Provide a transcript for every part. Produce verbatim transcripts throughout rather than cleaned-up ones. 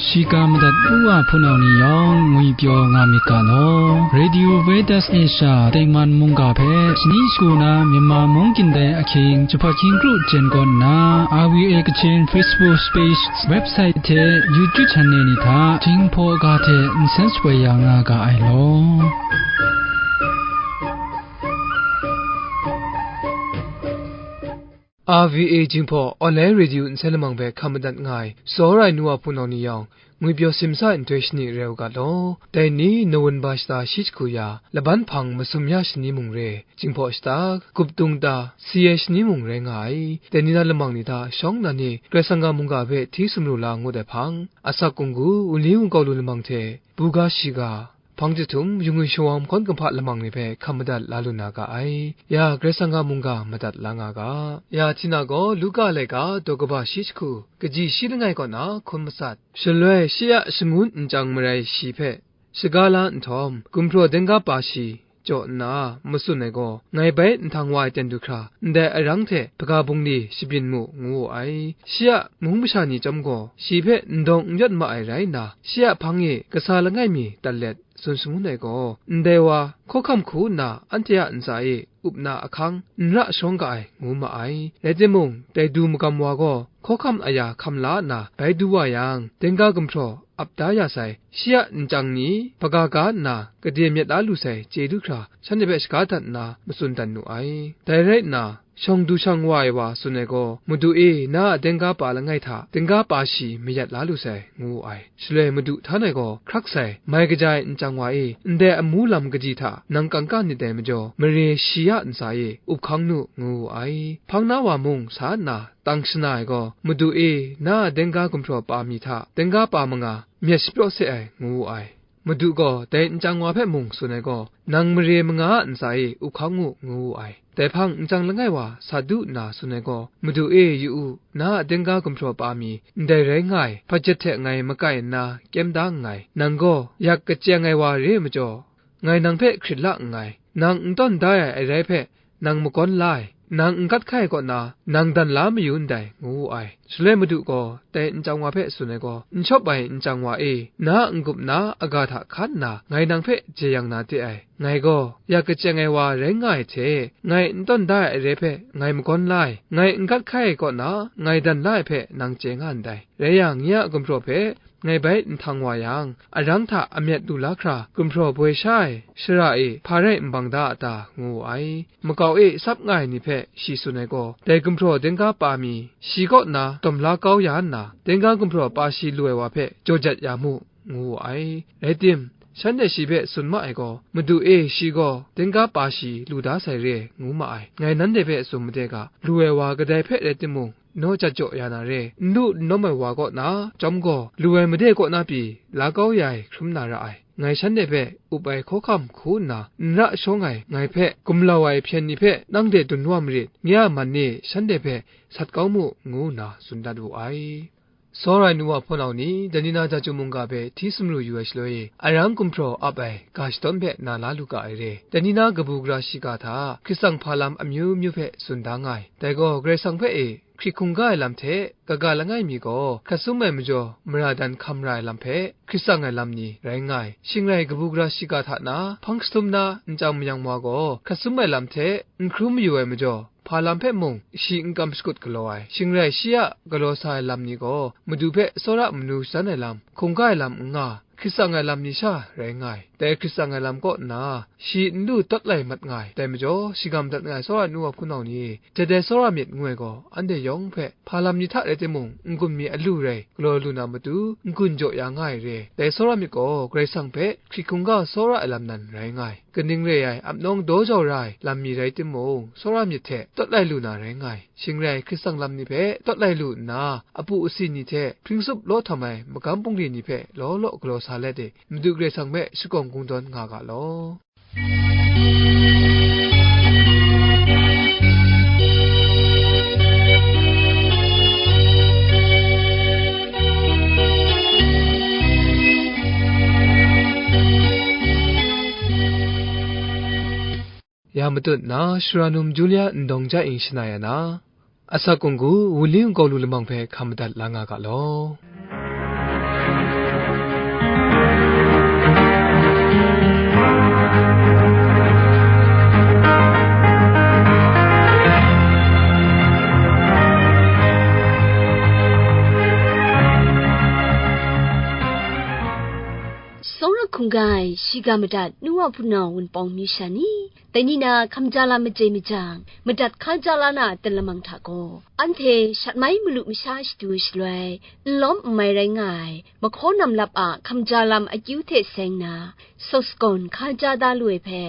Shiga madat u wa hpunau ni yawng ngwi pyaw nga myit ga law. Radio Vedas Asia tengman mungga hpe shani shagu na Myanmar mung gindai ahkying jahpat hkying kru jen kawn nna, R V A Kachin Facebook page, website hte YouTube channel ni hta Jinghpaw ga hte nsen shapoi ya nga ga ai law. R V A Jinghpaw Online Radio nsen lamang hpe hkam madat nga ai, tsawra ai nu wa hpunau ni yawng, ngwi pyaw simsa ai nhtoi shani rai u ga law. Dai ni November shata shi jahku ya, laban hpang masum ya shani mung re, Jinghpaw shata, gup dung ta, si ai shani mung rai nga ai. Dai ni na lamang ni hta shawng nnan e Karai Kasang a mungga hpe hti sumru la ngut ai hpang, asak kunggu, wunli wungkau lu lamang hte, buga shiga, hpang jahtum, yungwi shawang mahkawn kumhpa lamang ni hpe hkam madat la lu na ga ai. Ya, Karai Kasang a mungga madat la nga ga. Ya, Htina gaw Luka laika daw kaba shi jahku, kaji shi langai kaw na hkun matsat. Shaloi shi a shangun nchyang marai shi hpe shaga la nhtawm, gumhpraw dengga pa shi jaw nna matsun ai gaw, ngai bai nhtang wa ai ten du hkra, ndai arang hte hpaga bungli shabyin mu, ngu wu ai. Shi a mung masha ni chyawm gaw, shi hpe n dawng n yawt ma ai rai nna, shi a hpang e kasa langai mi dat let, tsun shangun ai gaw, ndai wa hkawhkam hku nna anhte a ntsa e up na ahkang n ra sharawng ga ai, ngu ma ai. Rai timung, dai du magam wa gaw hkawhkam aya hkam la nna bai du wa yang, dengga gumhpraw ap da ya sai, shi a nchyang ni hpaga ga nna gade myat la lu sai chye du hkra, shanhte hpe shaga dat nna matsun dat nu ai. Dai rai nna, shawng du shang wa ai wa tsun ai gaw, "Madu e, na a dengga pa langai hta dengga pa shi mayat la lu sai," ngu wu ai. Shaloi madu htan ai gaw, "Hkrak sai, mai kaja ai nchyang wa e, ndai amu lam kaji hta nang kangka nit dai majaw, mare shi a ntsa e up hkang nu," ngu wu ai. Hpang na wa mung sa nna tang shana ai gaw, "Madu e, na a dengga gumhpraw pa mi hta dengga pa manga myat shapraw se ai," ngu wu ai. Madu gaw dai nchyang wa hpe mung tsun ai gaw, "Nang mare manga a ntsa e up hkang u," ngu wu ai. Dai hpang nchyang langai wa sa du nna tsun ai gaw, "Madu e, yu u, na a dingga gumhpraw pa mi ndai rai nga ai, hpajet hte ngai makai nna kyem da nngai. Nang gaw yak kachyen ai wa re ai majaw, ngai nang hpe hkrit la nngai. Nang n tawn da ai arai hpe nang magawn la ai, nang n gat hkai ai kaw na, nang dan la mayu ndai," ngu wu ai. Shaloi Madu gaw dai nchyang wa hpe tsun ai gaw, "N shawp ai nchyang wa e, na a n-gup na aga hta hkan nna ngai nang hpe jeyang na de ai. Ngai gaw yak kachyen ai wa rai nga ai hte, ngai n tawn da ai arai hpe ngai magawn la ai, ngai n gat hkai ai kaw na, ngai dan la ai hpe nang chye nga ndai. Rai yang, nye a gumhpraw hpe ngai bai nhtang wa yang, arang hta amyat lu la hkra, gumhpraw boi sha ai shara e hpa rai n bang da a ta?" ngu wu ai. Makau e sap nga ai ni hpe shi tsun ai gaw, dai gumhpraw dingga pa mi shi kaw na dawm la kau ya nna, dingga gumhpraw pa shi lu ai wa hpe jaw jat ya mu, ngu wu ai. Rai tim, shanhte shi hpe tsun ma ai gaw, "Madu e, shi gaw dingga pa shi lu da sai re," ngu ma ai. Ngai nanhte hpe tsun made ga, lu ai wa kadai hpe rai timung, naw jat jaw ya na re, n lu n lawm ai wa kaw na chyawm gaw, lu ai made kaw na pyi la kau ya ai hkrum na ra ai. Ngai shanhte hpe up ai hkawhkam hku nna n ra shawng ai ngai hpe gumlau ai hpyen ni hpe nang de dun wa marit, nye a man e shanhte hpe sat kau mu, ngu nna tsun dat wu ai. Tsawra ai nu wa hpunau ni, dai ni na Daju mungga hpe hti sumru yu ai shaloi, arang gumhpraw ap ai ga shadawn hpe na la lu ga ai re. Dai ni na kabu gara shiga hta, Hkristu hpa lam amyu myu hpe tsun da nga ai. Dai gaw Karai Kasang hpe e hkrit hkungga ai lam hte, kaga langai mi gaw hkrat sum ai majaw mara dan hkam ra ai lam hpe hkrit tsang ai lam ni rai nga ai. Shing rai kabu gara shiga hta na hpang jahtum na nchyang mayang wa gaw hkrat sum ai lam hte n hkrum mayu ai majaw, hpa lam hpe mung shi n kam shakut galaw ai. Shing rai shi a galaw sa ai lam ni gaw Madu hpe tsawra manu shadan ai lam, hkungga ai lam n nga, hkrit tsang ai lam ni sha rai nga ai. Dai hkrit tsang ai lam kaw nna, shi n lu tawt lai mat nga ai. Dai majaw, shingam dat nga ai tsawra nu wa hpunau ni, jadai tsawra myit ngu ai gaw, anhte yawng hpe hpa lam ni hta rai timung, n-gun mi alu rai galaw lu na matu, n-gun jaw ya nga ai re. Dai tsawra myit gaw, Karai Kasang hpe hkrit hkungga tsawra ai lam nan rai nga ai. Kaning re ai, ap nawng daw jau ra ai lam mi rai timung, tsawra myit hte tawt lai lu na rai nga ai. Shing rai, Hkristu lam ni hpe tawt lai lu nna, apu asi ni hte hpring tsup law htam ai magam bungli ni hpe law law galaw sa let e, Madu Karai Kasang hpe shakawng kungdawn nga ga law. Ya matut na, Sara num Julia ndawng ja ing shana ya na, asak kunggu, wunli nkau lu lamang hpe hkam madat la nga ga law. Ai, shiga madat nu wa hpunau wunpawng myu sha ni, dai ni na hkamja lam maje majang, madat hkaja la na a ten lamang hta gaw, anhte shat mai malu masha shadu shaloi, n lawm n mai rai nga ai, mahkaw nam lap a hkamja lam akyu hte seng na, sawsagawn hkaja da lu ai hpe,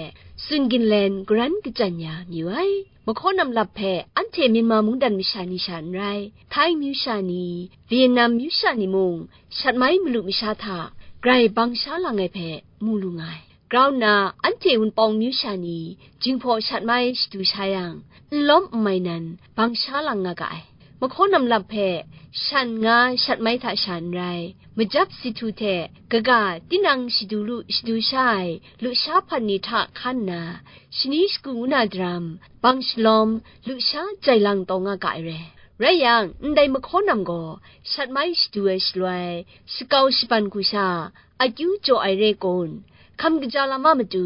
tsun ginlen garan kachyan ya mayu ai. Mahkaw nam lap hpe anhte Myanmar mungdan masha ni sha n rai, Htai myu sha ni, Vietnam myu sha ni mung, shat mai malu masha hta grai bang sha lang ai hpe mu lu nga ai. Grau nna, anhte wunpawng myu sha ni, jinghpaw shat mai shadu sha yang, n lawm n mai nan bang sha lang nga ga ai. Mahkaw nam lap hpe shan nga shat mai hta sha n rai, majap si htu hte kaga tinang shadu lu shadu sha ai lusha hpan ni hta hkan nna, shani shagu ngu na daram, bang shalawm, lusha jai lang taw nga ga ai re. Rai yang, ndai mahkaw nam gaw shat mai shadu ai shaloi, shakau shaban hku sha, akyu jaw ai re kun? Hkam kaja lam a matu,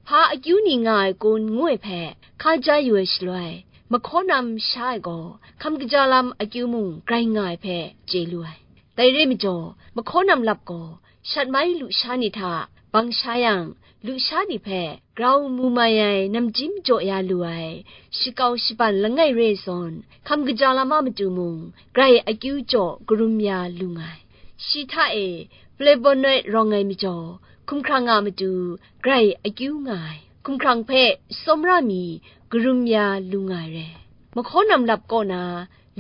hpa akyu ni nga ai kun, ngu ai hpe hkaja yu ai shaloi, mahkaw nam sha ai gaw, hkam kaja lam akyu mung grai nga ai hpe chye lu ai. Dai re majaw, mahkaw nam lap gaw, shat mai lusha ni hta bang sha yang, lusha ni hpe grau mu mai ai namjim jaw ya lu ai, shakau shaban langai re ai zawn, hkam kaja lam a matu mung, grai akyu jaw karum ya lu nga ai. Shi hta e, flavonoid rawng ai majaw, hkumhkrang a matu grai akyu nga ai, hkumhkrang hpe tsawmra mi karum ya lu nga ai re. Mahkaw nam lap kaw na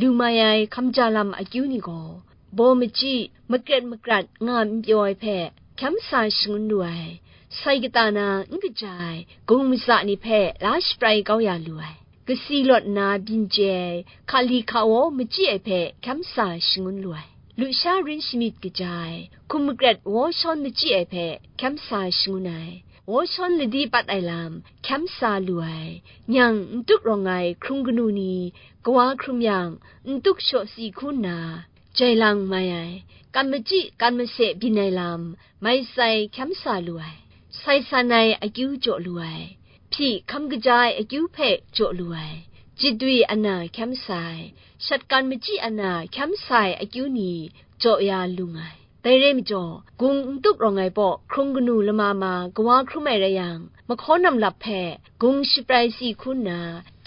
lu mai ai hkamja lam akyu ni gaw, baw machyi, makret makrat nga n pyaw ai hpe hkyam sa shangun lu ai, sai kata na n kaja ai gung matsa ni hpe la shaprai kau ya lu ai, kasi lawt nna byin chye ai, hkali hkawaw machyi ai hpe hkyam sa shangun lu ai, lusha rin shamyit kaja ai, hkum makret waw shawn machyi ai hpe hkyam sa shangun ai, waw shawn ladi pat ai lam hkyam sa lu ai, nyang n tuk rawng ai hkrung kanu ni kawa hkrum yang, n tuk shaw si hku nna, jai lang mai ai, kan machyi kan mase byin ai lam mai sai hkyam sa lu ai, sai san ai akyu jaw lu ai, hpyi hkam kaja ai akyu hpe jaw lu ai, jitwi ana hkyam sa ai, shat kan machyi ana hkyam sa ai akyu ni jaw ya lu nga ai. Dai re majaw, gung n tup rawng ai baw hkrung kanu lama ma kawa hkrum ai rai yang, mahkaw nam lap hpe gung shaprai si hku nna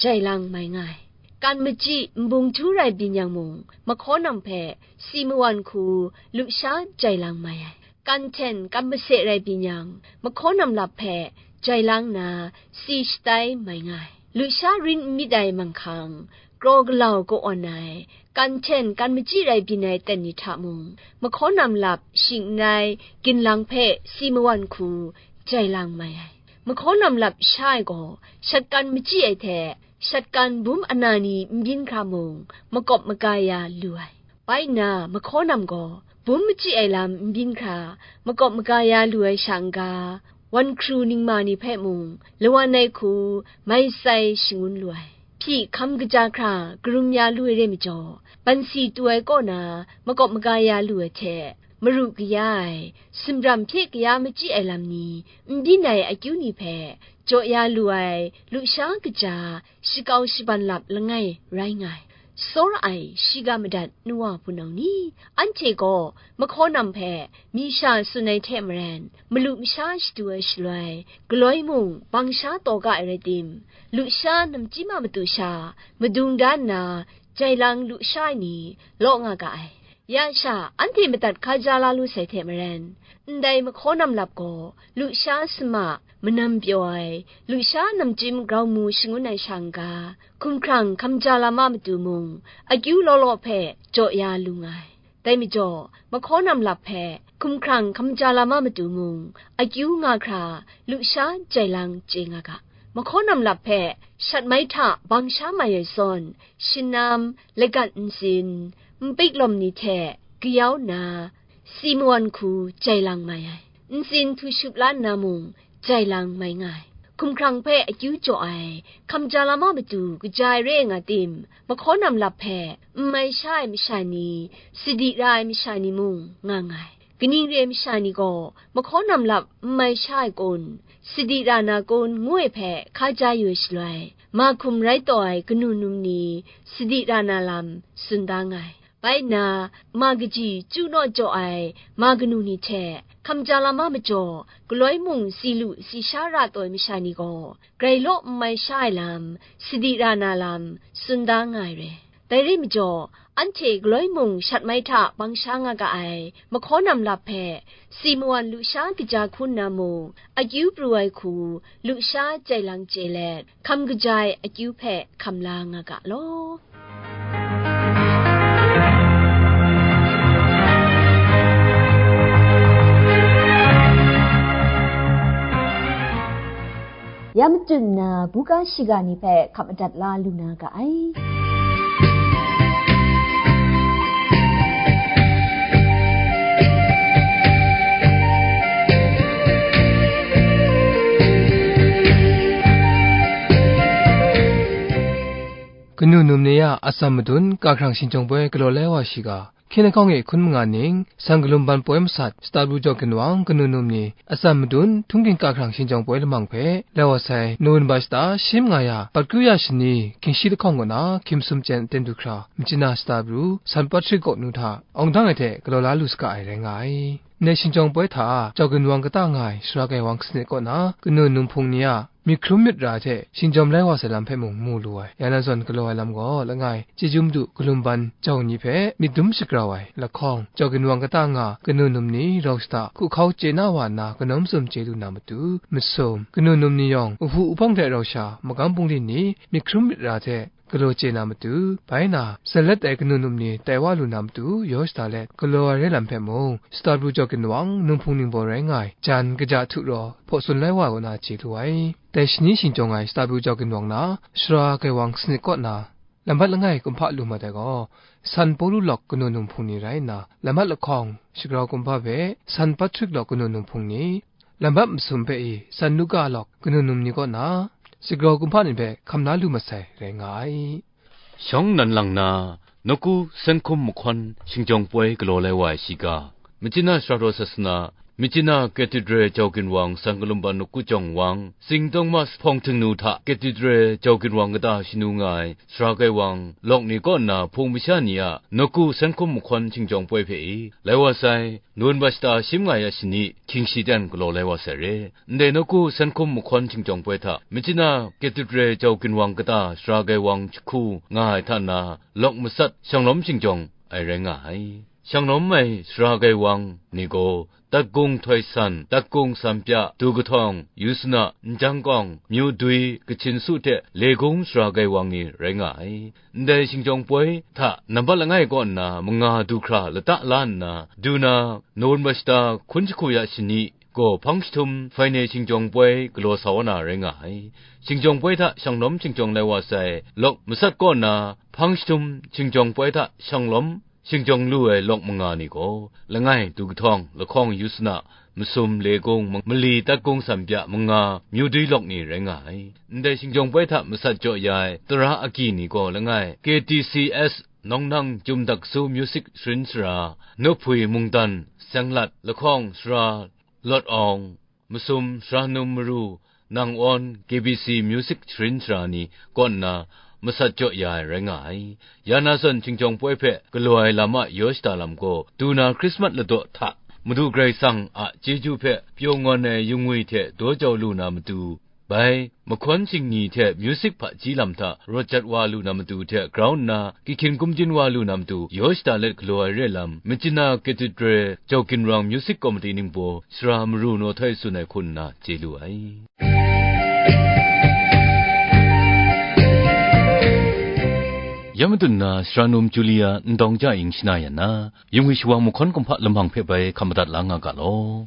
jai lang mai nga ai. Kan machyi nbung htu rai byin yang mung, mahkaw nam hpe si mawan hku lusha jai lang mai ai. Kan hten kan mase rai byin yang, mahkaw nam lap hpe jai lang nna si shatai mai nga ai. Lusha rin n myit ai manghkang, kraw galau ka-awn ai, kan hten kan machyi rai byin ai ten ni hta mung, mahkaw nam lap shing n rai, ginlang hpe si mawan hku jai lang mai ai. Mahkaw nam lap sha ai gaw, shat kan machyi ai hte, shat kan bum ana ni n byin hkra mung, makawp maga ya lu ai. Bai nna, mahkaw nam gaw, bum machyi ai lam n byin hkra, makawp maga ya lu ai sha n-ga, wan hkru ningma ni hpe mung, lawan ai hku, mai sai shangun lu ai. Hpyi hkam kaja hkra, karum ya lu ai re majaw, bansi tu ai kaw na, makawp maga ya lu ai hte, maru kaya ai, sumram hpye kaya machyi ai lam ni, n byin ai akyu ni hpe, jaw ya lu ai, lusha kaja, shakau shaban lap langai rai nga ai. Tsawra ai, shiga madat nu wa hpunau ni, anhte gaw mahkaw nam hpe mi sha tsun ai hte maren, malu masha shadu ai shaloi, galoi mung bang sha taw ga ai rai tim, lusha namchyim a matu sha madung da nna, jai lang lusha ai ni law nga ga ai. Ya sha, anhte madat hkaja la lu sai hte maren, ndai mahkaw nam lap gaw, lusha sama, manam pyaw ai, lusha namchyim grau mu shangun ai sha n-ga, hkumhkrang hkamja lam a matu mung, akyu law law hpe jaw ya lu nga ai. Dai majaw, mahkaw nam lap hpe hkumhkrang hkamja lam a matu mung, akyu nga hkra, lusha jai lang chye nga ga. Mahkaw nam lap hpe shat mai hta bang sha mai ai zawn, shinam, lagat ntsin, npik lawm ni hte kayau nna, si mawan hku jai lang mai ai. Ntsin htu shup la nna mung, jai lang mai nga ai. Hkumhkrang hpe akyu jaw ai, hkamja lam a matu kaja ai re ai nga tim, mahkaw nam lap hpe n mai sha ai masha ni, sadi ra ai masha ni mung nga nga ai. Kaning re ai masha ni gaw, mahkaw nam lap n mai sha ai kun, sadi ra na kun, ngu ai hpe hkaja yu ai shaloi, mahkum rai taw ai kanu num ni, sadi ra na lam tsun da nga ai. Bai nna, ma kaji chyu naw jaw ai ma kanu ni hte, hkamja lama majaw, galoi mung si lu si sha ra taw ai masha ni gaw, grai law n mai sha ai lam, sadi ra na lam, tsun da nga ai re. Dai rai majaw, anhte galoi mung shat mai hta bang sha nga ga ai mahkaw nam lap hpe, si mawan lusha kaja hku nna mung, akyu pru ai hku, lusha jai lang chye let, hkam kaja ai akyu hpe hkam la nga ga law. Ya matut nna, buga shiga ni hpe hkap madat la lu na ga ai. Kanu num ni a atsam madun, kahkrang shingjawng poi galaw lai wa shiga, hkying lahkawng e hkun manga ning, san galum ban poi masat, Stabru Jaw Ginwang kanu num ni, atsam madun, htunghking kahkrang shingjawng poi lamang hpe, lai wa sai, November shata shi manga ya, Patkru ya shani, Hkying shi lahkawng kaw na, hkying masum chyen aten du hkra, Myitkyina Stabru, San Patrick kaw nu hta, awng dang ai hte galaw la lu saga ai rai nga ai. Ndai shingjawng poi hta, Jaw Ginwang kata nga ai, Sara Gaiwang Kasanit kaw na, kanu num hpung ni a, myit hkrum myit ra hte shingjawm lai wa sai lam hpe mung mu lu ai. Ya na zawn galaw ai lam gaw, langai, chyeju madu galum ban jau ni hpe myit dum shagrau ai lahkawng, Jaw Ginwang kata nga kanu num ni rau shada hku hkau chye na wa nna, kanawn mazum chye lu na matu, masum, kanu num ni yawng, wuhu wuhpawng hte rau sha, magam bungli ni myit hkrum myit ra hte galaw chye na matu, bai na, zalat ai kanu num ni tai wa lu na matu, yaw shada let, galaw ai rai lam hpe mung, Stabru Jaw Ginwang, num hpung ningbaw rai nga ai, jan kaja htu raw, hpaw tsun lai wa kaw na chye lu ai. Dai shani shingjawng ai Stabru Jaw Ginwang na, Sara Gaiwang Kasanit kaw na, lambat langai kumhpa lu mat ai gaw, San Pawlu lawk kanu num hpung ni rai nna, lambat lahkawng, shagrau kumhpa hpe, San Patrick lawk kanu num hpung ni, lambat masum hpe i, San Luka lawk kanu num ni kaw na, shagrau kumhpa ni hpe hkam la lu mat sai rai nga ai. Shawng nnan lang na, nawku Sanhkum Mahkawn shingjawng poi galaw lai wa ai shiga, Myitkyina Sarahtawt Sasana, Myitkyina Cathedral Jaw Ginwang San Galum Ban Nawku Jawng Wang, Singtawng Ma Hpawng Htingnu hta Cathedral Jaw Ginwang kata shanu nga ai Sara Gaiwang lawk ni kaw nna hpung masha ni a nawku Sanhkum Mahkawn shingjawng poi hpe i, lai wa sai, November shata shi manga ya shani, Hkying shi ten galaw lai wa sai re. Ndai nawku Sanhkum Mahkawn shingjawng poi hta, Myitkyina Cathedral Jaw Ginwang kata Sara Gaiwang jahku nga ai hta na, lawk matsat shanglawm shingjawng ai rai nga ai. Shanglawm ai Sara Gaiwang ni gaw, Tatgung Htoi San, Tatgung San Pya, Du Kahtawng, Yu Suna, Njang Kawng, Myu Dwi, Kachin Su hte Legung Sara Gaiwang ni rai nga ai. Ndai shingjawng poi hta nambat langai kaw nna manga du hkra lata la nna, du na, November shata hkun jahku ya shani gaw hpang jahtum hpaine shingjawng poi galaw sa wa na rai nga ai. Shingjawng poi hta shanglawm shingjawng lai wa sai, lawk matsat kaw nna hpang jahtum shingjawng poi hta shanglawm shingjawng lu ai lawk manga ni gaw, langai, Du Kahtawng, lahkawng, Yu Suna, masum, Legung, mali, Tatgung San Pya, manga, Myu Dwi lawk ni rai nga ai. Ndai shingjawng poi hta matsat jaw ya ai tara agyi ni gaw langai, K T C S, Nawng Nang Chyum Daksu Music Sharin Sara, Nuhpui Mungdan, Senglat, lahkawng, Sara Lawt Awng, masum, Sara Num Maru, Nang Awn, K B C Music Sharin Sara ni kaw nna matsat jaw ya ai rai nga ai. Ya na zawn shingjawng poi hpe galaw ai lam a yaw shada lam gaw, du na Hkrismat ladaw hta Madu Karai Kasang a chyeju hpe pyaw ngawn ai yungwi hte daw jau lu na matu, bai, mahkawn shingni hte musik hpaji lam hta rawt jat wa lu na matu hte grau nna, kihkyin kumjin wa lu na matu, yaw shada let galaw ai re lam, Myitkyina Cathedral Jau Ginwang Musik Komiti ningbaw, Sara Maru Naw Htoi tsun ai hku nna chye lu ai. Ya matut nna, Sara Num Julia Ndawng Ja Ying shana yan na, Yungwi shawang mahkawn kumhpa lamang hpe bai hkam madat la nga ga law.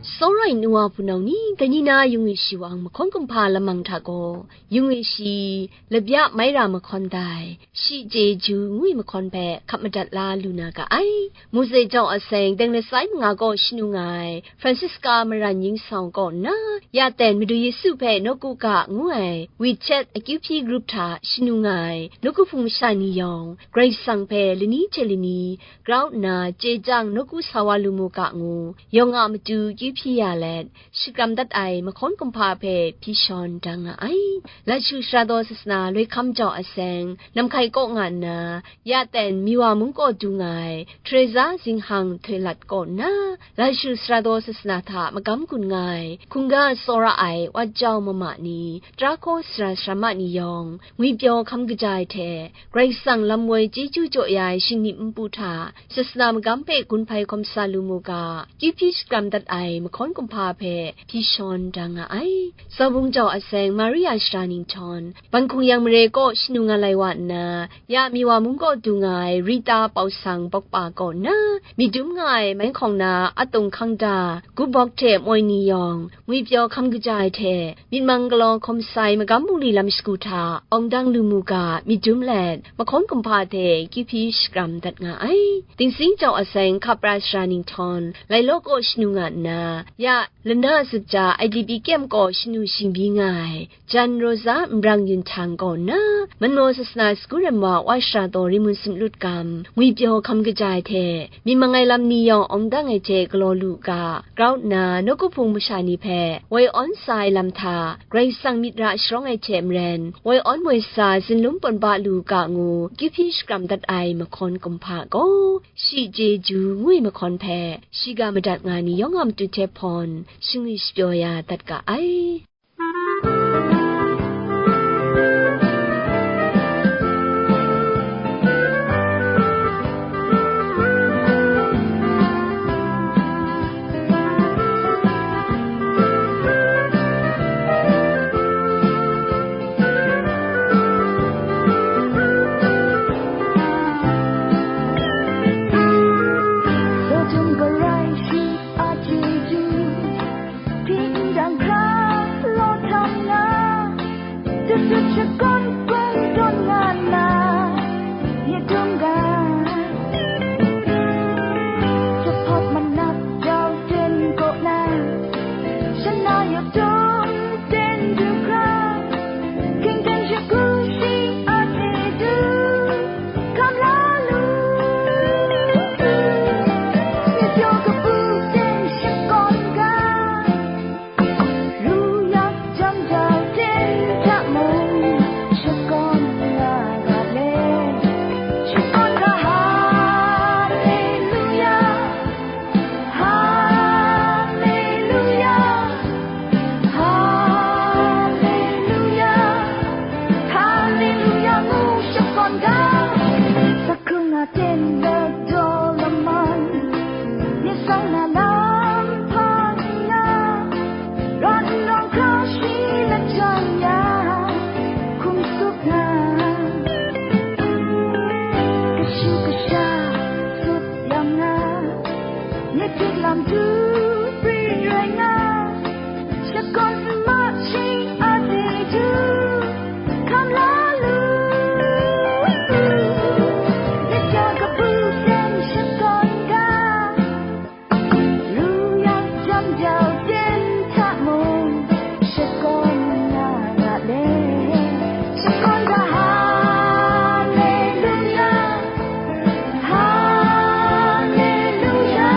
Tsawra ai nu wa hpunau ni Dai ni na yung e shi wang mahkawn kumhpa lamang hta gaw, yung e shi, labya mai ra mahkawn dai, shi chye ju ngu ai mahkawn hpe hkap madat la lu na ga ai. Mose jau a seng, teng lasai manga kaw shanu nga ai, Francisca Maran Yin Sau kaw nna, ya ten Madu Yesu hpe nawku ga ngu ai WeChat akyu hpyi group hta shanu nga ai nawku hpung masha ni yawng, Karai Kasang hpe lani hte lani grau nna chye chyang nawku sa wa lu mu ga ngu, yawng a matu kyu hpyi ya let, shakram dat ai mahkawn kumhpa hpe hpyi shawn da nga ai. Lashu Sara Daw Sasana loi hkam jau a seng, namhkai kaw nga nna, ya ten Miwa mung kaw du nga ai, Teresa Zinghang Htoi Lat kaw nna, Lashu Sara Daw Sasana hta magam gun nga ai, hkungga tsawra ai, Wat Jau Mama ni, Tara Hkaw Sara Sarama ni yawng, ngwipyaw hkam kaja ai hte, Karai Kasang lam woi chyeju jaw ya ai shingni npu hta, Sasana magam hpe gun hpai hkawm sa lu mu ga, kyu hpyi shakram dat ai mahkawn kumhpa hpe hpyi shawn da nga ai. Zaubung jau a seng Maria Shara Ninghtawng, Ban Hkung Yang mare kaw shanu nga lai wa nna, ya Miwa mung kaw du nga ai Rita Pau Sang Bawkpa kaw nna, myit dum nga ai mai hkawng na Atung Hkang Da, Gu Bawk hte moi ni yawng, ngwipyaw hkam kaja ai hte, myit mang galaw hkawm sai magam bungli lam shagu hta awng dang lu mu ga, myit dum let, mahkawn kumhpa hte kyu hpyi shakram dat nga ai. Dingsing jau a seng Hkapra Sara Ninghtawng, Lailaw kaw shanu nga nna, ya, Lana Zupja I D P kyem kaw shanu shingbyi nga ai, Jan Rosa Nbrang Yun Htang kaw nna, Manmaw Sasana Sagu Rem wa Wa Sara Daw Rimun Sumlut Gam, ngwipyaw hkam kaja ai hte, myit mang ai lam ni yawng awng dang ai hte galaw lu u ga, grau nna, nawku hpung masha ni hpe woi awn sa ai lam hta, Karai Kasang myit ra sharawng ai hte maren, woi awn woi sa zinlum pawn ba lu u ga ngu, kyu hpyi shakram dat ai mahkawn kumhpa gaw, shi chye ju ngu ai mahkawn hpe, shiga madat nga ni yawng a matu hte hpawn, shingwi shapyaw ya dat ga ai. Sodom Garai shi a chyeju, hpyi ndang hkra law htam nga, dut dut shakawn kung tawn nga nna, myit dum ga. Jahpawt manat jau ten kaw na, shana yawt dum ten du hkra, hkying ten shagu shi a chyeju, hkam la lu, myit yaw kabu ten shakawn ga, ru yak jam jau ten hta mung, shakawn nga ga le, shakawn ga, Haleluya, Haleluya, Haleluya, Haleluya, ngu shakawn ga. Sakhung a ten ladaw laman, myit sang na lam hpa nga, rawt nrawng hkra shi lajang ya, hkum tsup nga, kashu kasha sut yang nga, myit hpit lam du pri rai nga, shakawn nmat shi a chyeju, hkam la lu, myit yaw kabu ten shakawn ga, ru yak jam jau ten hta mung, shakawn nga ga le, shakawn ga, Haleluya, Haleluya,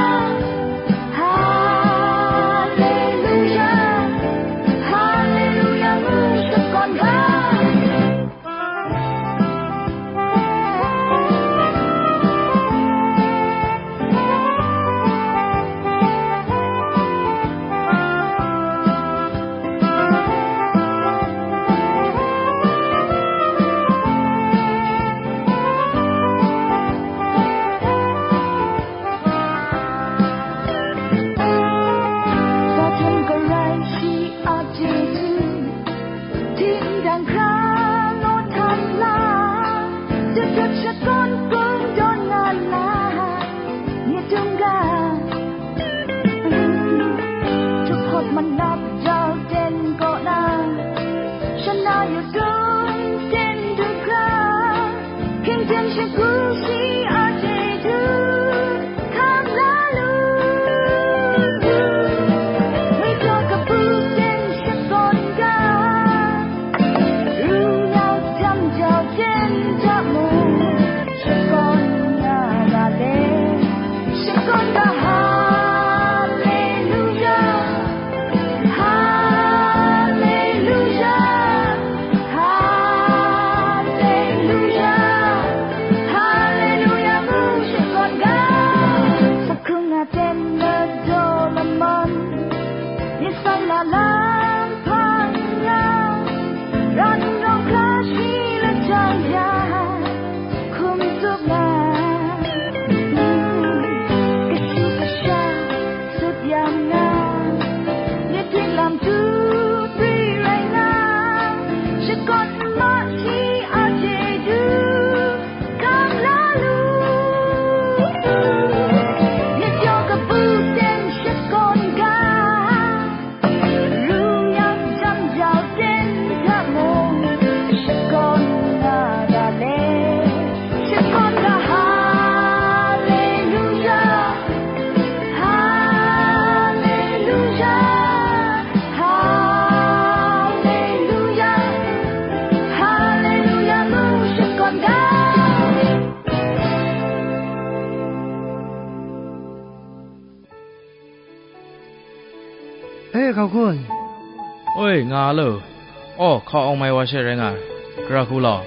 Hkau kun. Oi, nga a lo. Aw, hkau awng mai wa she rai nga ai. Gara hku law.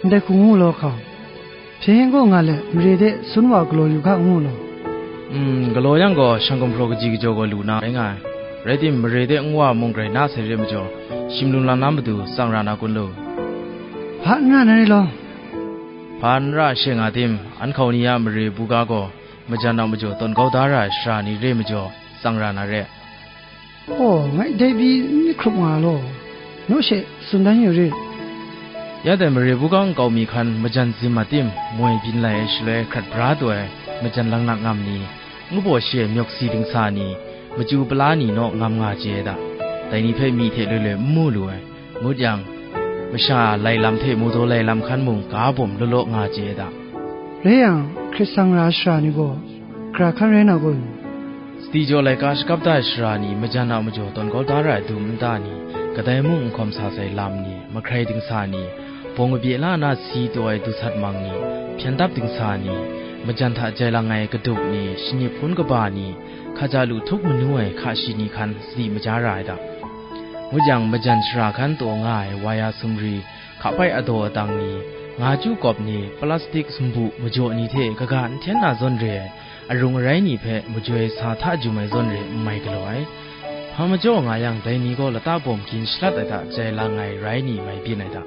Ndai hku ngu law hkau. Hpyen gaw nga let, mare de sun wa galaw yu ga ngu law. Mm, galaw yang gaw, shang gumhpraw kaji kajaw gaw lu na rai nga ai. Rai tim, mare de nwa mung grai na sai re majaw, shim lum lam na matu tsang ra na kun lu. Hpa n ra na re law. Hpa n ra she nga tim, an hkau ni a mare buga gaw, majan a majaw tawn kau da ra ai sara ni re majaw, tsang ra na re. Aw, ngai dai pyi n hkrup nga law, naw she tsun dan yu rit. Ya dai mare buga nkau mi hkan majan zim a tim, moi byin lai ai shaloi hkrat bra taw ai majan laknak ngam ni, ngu baw shi ai myawk si dingsa ni, machyu pala ni naw ngam nga chye ai da. Dai ni hpe myi hte loi loi n mu lu ai. Ngut yang, masha lai lam hte mawdaw lai lam hkan mung ga bawm law law nga chye ai da. Rai yang, hkrit sang ra ai sara ni gaw, gara hkan rai na kun? Sadi jaw laika shakap da ai sara ni majan a majaw tawn kau da ra ai dum nta ni, kadai mung n hkawm sa sai lam ni, mahkrai dingsa ni, bawng kabye la na si taw ai du sat mang ni, hpyen dap dingsa ni, majan hta jai lang ai kaduk ni, shanip hpun kaba ni, hkaja lu htup manu ai hka shi ni hkan sadi maja ra ai da. Ngut yang, majan shara hkan taw nga ai waya sumri, hkapai adaw adang ni, nga chyu kawp ni, plastik sumbu majaw ni hte kaga n hten na zawn re ai, arung arai ni hpe majoi sa hta jum ai zawn re n mai galaw ai. Hpa majaw nga yang, dai ni gaw lata bawm gin shalat ai hta jai lang ai rai ni mai byin ai hta,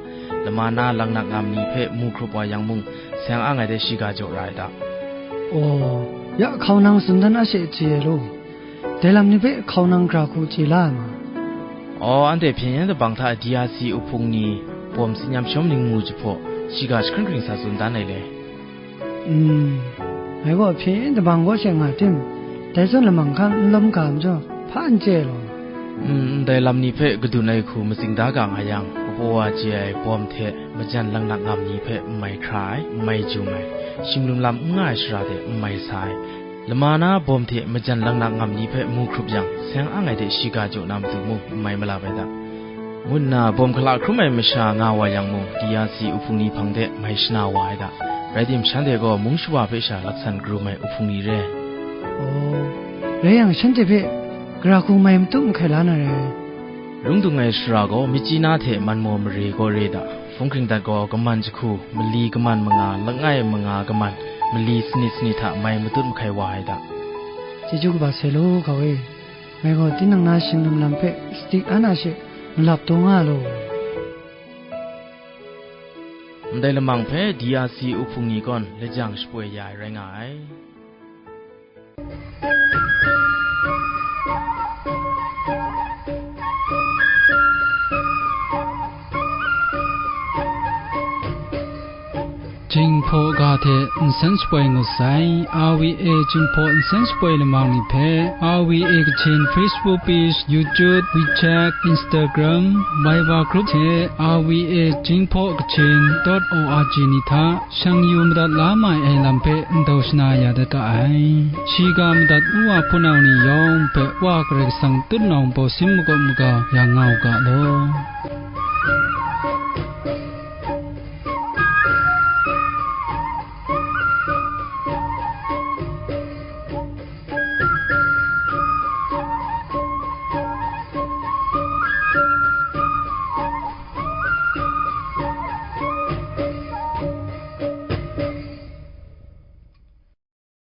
lama na laknak ngam ni hpe mu hkrup wa yang mung, seng ang ai de shiga jaw ra ai hta. Aw, ya hkau nang tsun dan a she chye ai law. Dai lam ni hpe hkau nang gara hku chye la ai ma? Aw, anhte hpyen yen dabang hta D R C uhpung ni bawm tsin yam shawm ning mu jahpaw, shiga jahkring hkring sa tsun dan ai le. Mm, ngai gaw hpyen yen dabang kaw she nga tim, dai zawn lamang hkan n lawm ga majaw, hpa n chye ai law. Mm, ndai lam ni hpe kadun ai hku matsing da ga nga yang, kapaw wa chye ai bawm hte majan laknak ngam ni hpe n mai hkra ai, n mai jum ai, shim lum lam n nga ai shara de n mai sa ai, lama na bawm hte majan laknak ngam ni hpe mu hkrup yang, seng ang ai de shiga jaw na matu mung n mai malap ai da. Ngu nna bawm hkala hkrum ai masha nga wa yang mung, D R C uhpung ni hpang de mai shana wa ai da. Rai tim, shanhte gaw mung shawa hpe sha laksan karum ai uhpung ni re. Aw, rai yang, shanhte hpe gara hku mai matut mahkai la na re. Lung dung ai sara gaw, Myitkyina hte Manmaw mare gaw re da. Hpung hkring dat gaw, kaman jahku, mali kaman manga, langai manga kaman, mali sanit sanit hta mai matut mahkai wa ai da. Chyeju kaba sai law, hkau e. Ngai gaw tinang na shing lum lam hpe sadi an a she malap taw nga law. Ndai lamang hpe D R C uhpung ni gaw lajang shapoi ya ai rai nga ai. Jinghpaw ga hte nsen shapoi ngut sai, R V A Jinghpaw nsen shapoi lamang ni hpe, R V A Kachin Facebook page, YouTube, WeChat, Instagram, Viber group hte R V A Jinghpaw Kachin dot O R G ni hta shang yu madat la mai ai lam hpe ndau shana ya dat ga ai. Shiga madat ngu wa hpunau ni yawng hpe Wa Karai Kasang tutnawng baw sin makawp maga ya nga u ga law.